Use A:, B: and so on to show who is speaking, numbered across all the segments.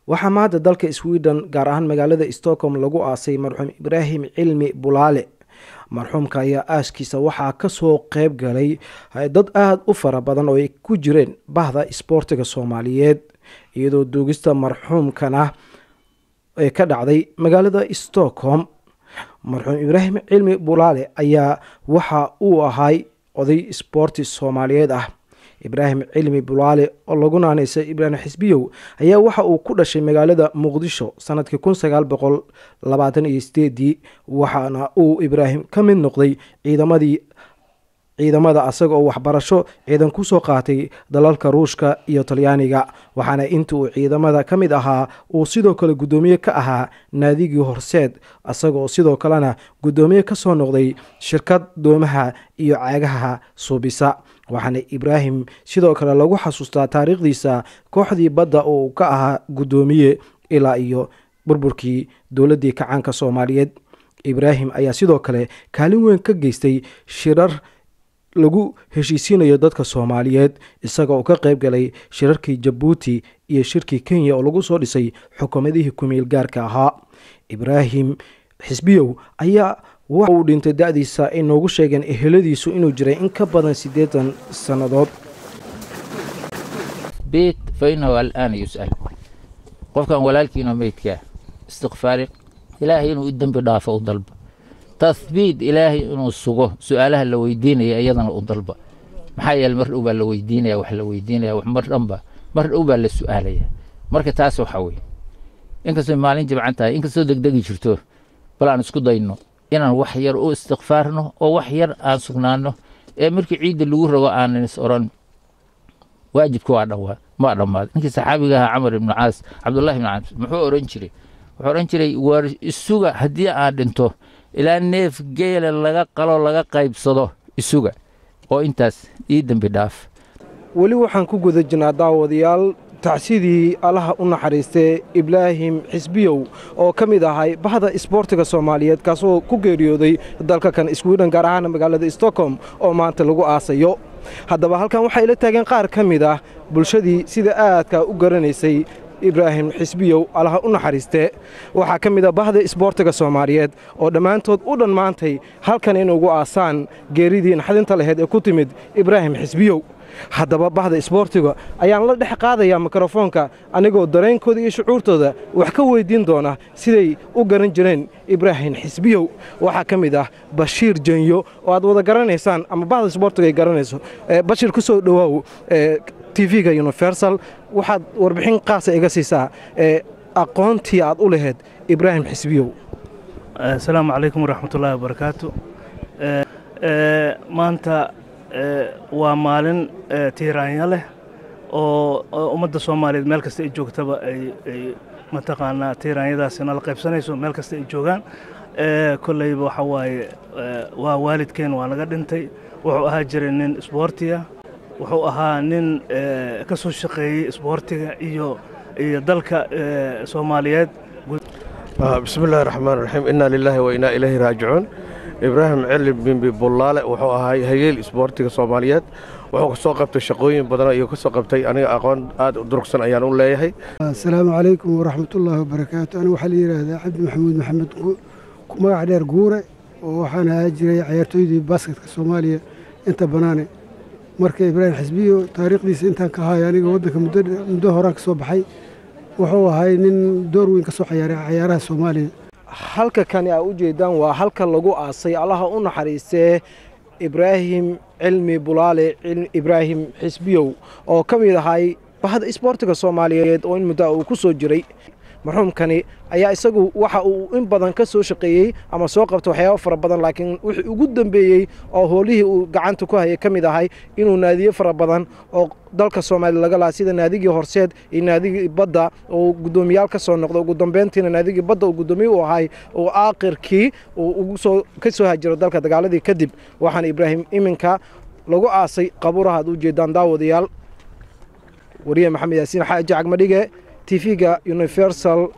A: Waxaa maanta dalka Sweden, gaar ahaan magaalada Stockholm, lagu aasay marxuum Ibraahim Cilmi Bulaale. Marxuumka ayaa aaskiisa waxaa kasoo qeyb galay dad aada u fara badan oo ay ku jireen bahda isboortiga Soomaaliyeed, iyadoo duugista marxuumkana ee ka dhacday magaalada Stockholm. Marxuum Ibraahim Cilmi Bulaale ayaa waxa uu ahay oday isboorti Soomaaliyeed ah. Ibraahim Cilmi Bulaale oo lagu naanaysay Ibraahim Xisbiyow ayaa waxa uu ku dhashay magaalada Muqdisho sanadkii 1928-dii, waxaana uu Ibraahim ka mid noqday ciidamadii ciidamada, asaga oo waxbarasho ciidan kusoo qaatay dalalka Ruushka iyo Talyaaniga. Waxaana inta uu ciidamada ka mid ahaa uu sidoo kale guddoomiye ka ahaa naadigii Horseed, isagaoo sidoo kalena guddoomiye kasoo noqday shirkad doomaha iyo caagaha suubisa. Waxaana Ibraahim sidoo kale lagu xasuustaa taariikhdiisa kooxdii badda oo uu ka ahaa guddoomiye ilaa iyo burburkii dowladdii kacaanka Soomaaliyeed. Ibraahim ayaa sidoo kale kaalin weyn ka geystay shirar lagu heshiisiinayo dadka Soomaaliyeed, isaga oo ka qayb galay shirarkii Jabuuti iyo shirkii Kenya oo lagu soo dhisay xukuumadihii kumiil gaarka ahaa. Ibraahim Xisbiyow ayaa waxa uu dhintay da-diisa ay noogu sheegeen eheladiisu inuu jiray in ka badan 80 sannadood.
B: بيت فإنه الآن يسأل. Qofkan walaalkiina meydkaa istikfaari, Ilaahay inuu u dembi dhaafo u dalba, tathbiit Ilaahay inuu sugo su-aalaha la weydiinaya iyadana u dalba. Maxaa yeele mar dhow baa la weydiinaya, wax la weydiinaya wax mar dhanba, mar dhow baa la su-aalaya. Marka taas waxa weye, inkastoo maalin jibcan tahay, inkastoo degdegi jirto, bal aan isku dayno inaan wax yar u istikfaarno oo wax yar aan sugnaano ee markii ciidda lagu rogo aanan is oran waajibka waa dhawaa ma dhammaaday. Ninkii saxaabiga ahaa Camar ibnu Caas, Cabdullahi ibnu Caas, muxuu oran jiray? Wuxuu oran jiray: war isuga, haddii aan dhinto ilaa neef geela laga qalo laga qaybsado, isuga oo intaas ii dembi dhaaf.
A: Weli waxaan ku guda jirnaa, daawadayaal, tacsidii Allaha u naxariistay Ibraahim Xisbiyow oo ka mid ahay bahda isboortiga Soomaaliyeed, kaasoo ku geeriyooday dalka kan Sweden, gaar ahaan magaalada Stockholm, oo maanta lagu aasayo. Haddaba halkan waxaa ila taageen qaar ka mid ah bulshadii sida aadka u garanaysay Ibraahim Xisbiyow, Allaha u naxariistee. Waxaa ka mid ah bahda isboortiga Soomaaliyeed oo dhammaantood u dhammaantay halkan in ugu aasaan geeridii naxdinta laheyd ee ku timid Ibraahim Xisbiyow. Haddaba bahda isboortiga ayaan la dhex qaadayaa mikrofoonka, anigoo dareenkooda iyo shucuurtooda wax ka weyddiin doona siday u garan jireen Ibraahim Xisbiyow. Waxaa ka mid ah Bashiir Jenyo oo aad wada garanaysaan ama bahda isboortiga ay garanayso. Bashiir, ku soo dhowaaw TV-ga Universal. Waxaad warbixin qaasa iga siisaa aqoontii aad u lahayd Ibraahim Xisbiyow.
C: Asalaamu calaykum waraxmatullaahi wabarakaatu. Maanta waa maalin tiiraanya leh oo ummadda Soomaaliyeed meel kasta ay joogtaba ay mataqaanaa tiiraanyadaasi nala qaybsanayso meel kasta ay joogaan. Kolleyba waxa waaye waa waalidkeen, waa naga dhintay. Wuxuu ahaa jiray nin isboortiya, wuxuu ahaa nin ka soo shaqeeyey isboortiga iyo dalka Soomaaliyeed.
D: Bismi illahi raxmaan raxiim, innaa lilaahi wa innaa ilayhi raajicuun. Ibraahim Celi Bimbi Bullaale wuxuu ahaa hayeel isboortiga Soomaaliyeed. Wuxuu kasoo qabtay shaqooyin badan ayuu kasoo qabtay. Aniga aqoon aad u durugsan ayaan u leeyahay.
E: Asalaamu calaykum waraxmatullaahi wabarakaatu. Aniga waxaa la yidhaahdaa Cabdi Maxamuud Maxamed, magac dheer Guure, oo waxaan ahaa jiray cayaartooydii basketka Soomaaliya inta banaane. Marka Ibraahim Xisbiyo taariikhdiisa intaan ka hayo, aniga waddanka muddo horaan ka soo baxay, wuxuu ahay nin door weyn ka soo ciyaaray cayaaraha Soomaaliya.
A: Halka kani aa u jeedaan waa halka lagu aasay Allaha u naxariistee Ibraahim Cilmi Bulaale, Ibraahim Xisbiyow, oo ka mid ahay bahda isboortiga Soomaaliyeed oo in muddo uu ku soo jiray. Marxuumkani ayaa isagu waxa uu in badan ka soo shaqeeyey ama soo qabta waxyaabo fara badan, laakiin wuxuu ugu dambeeyey oo howlihii uu gacanta ku hayay ka mid ahay inuu naadiyo fara badan oo dalka Soomaaliya laga lahaa, sida naadigii Horseed iyo naadigii Badda oo guddoomiyaal ka soo noqda. Ugu dambeyntiina naadigii Badda uu guddoomiye u ahay oo aakhirkii uu ugu soo ka soo hajiro dalka dagaaladii kadib. Waxaana Ibraahim iminka lagu aasay qabuuraha aad u jeedaan, daawadayaal. Wariye Maxamed Yaasiin Xaaji Cagmadhige, TV-ga Universal,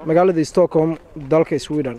A: magaalada Stockholm, dalka Sweden.